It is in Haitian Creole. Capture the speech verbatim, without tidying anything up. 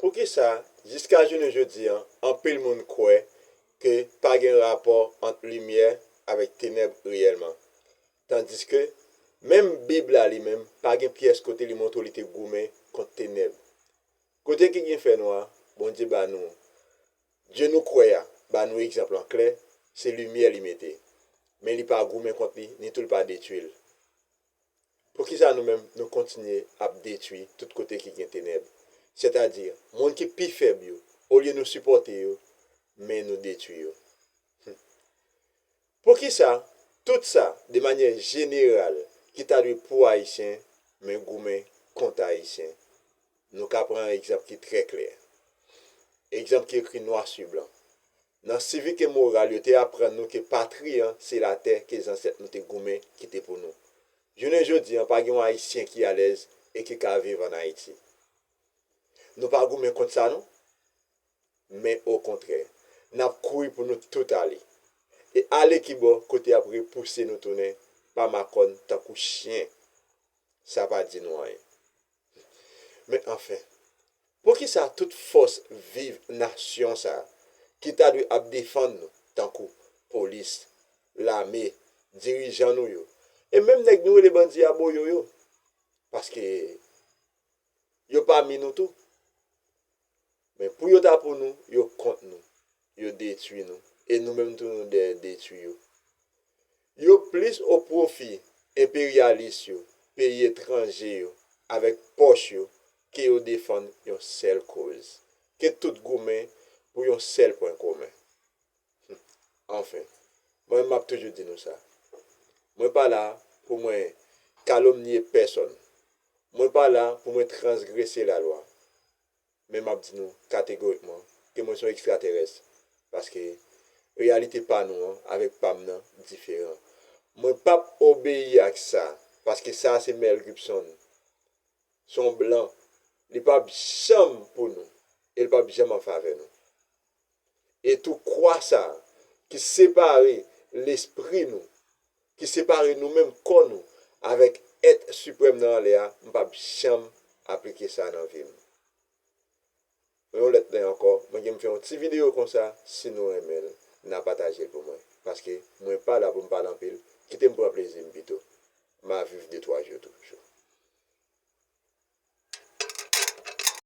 Poukisa, jiska jounen jodi a, anpil moun kwè ke pa gen rapò ant limyè avèk tenèb reyèlman? Tandiske, menm Bib la li menm pa gen pyès kote li montre w li te goumen kont tenèb. Kote ki gen fènwa, Bondye ba nou. Dye nou kwè a ba nou egzanp lan klè, se limyè li mete. Men li pa goumen kont li, ni tou li pa detwi l. Poukisa nou menm nou kontinye ap detwi tout kote ki gen tenèb? Sètadi, moun ki pi fèb yo, olye nou sipòte yo, men nou detwi yo. Poukisa tout sa, de manyè jeneral, ki ta dwe pou Ayisyen, men goumen kont Ayisyen? Nou ka pran yon egzanp ki trè klè. Egzanp ki ekri nwa si blan. Nan sivik e moral, yo te aprann nou ke patri an se latè ke zansèt nou te goumen kite pou nou. Jounen jodi an, pa gen yon Ayisyen ki alèz e ki ka viv ann Ayiti. Nou pa goumen kont sa non. Men okontrè, n ap kouri pou nou tout ale. E ale kibò kote y ap repouse nou tounen pa makòn tankou chen. Sa pa di nou anyen. Men anfen, poukisa tout fòs viv nasyon sa a ki ta dwe ap defann nou, tankou polis, lame, dirijan nou yo, e menm nèg nou rele bandi a boyo yo? Paske yo pami nou tou. Men pou yo ta pou nou, yo kont nou, yo detwi nou, e nou menm tou nou dèyè detwi yo. Yo plis o pwofi enperyalis yo, peyi etranje yo, avèk pòch yo, ke yo defann yon sèl koz, ke tout goumen pou yon sèl pwen komen. Anfen, mwen m ap toujou di nou sa. Mwen pa la pou mwen kalomnye pèsonn. Mwen pa la pou mwen transgrese lalwa. Men m ap di nou kategorikman ke mwen se yon ekstratèrès, paske reyalite pa nou an avèk pa m nan diferan. Mwen p ap obeyi ak sa, paske sa se Mel Gibson, se yon blan, li p ap janm pou nou, e li p ap janm an favè nou. E tou kwa sa a ki separe lespri nou, ki separe nou menm kò nou avèk èt siprèm nan anlè a, m p ap janm aplike sa nan vi m. Yon lòt lè ankò, mwen gen m fè yon ti videyo konsa, si nou renmen l, n a pataje l pou mwen. Paske mwen pa la pou m pale anpil, kite m pran plezi m pito. M a viv de twa jou toujou.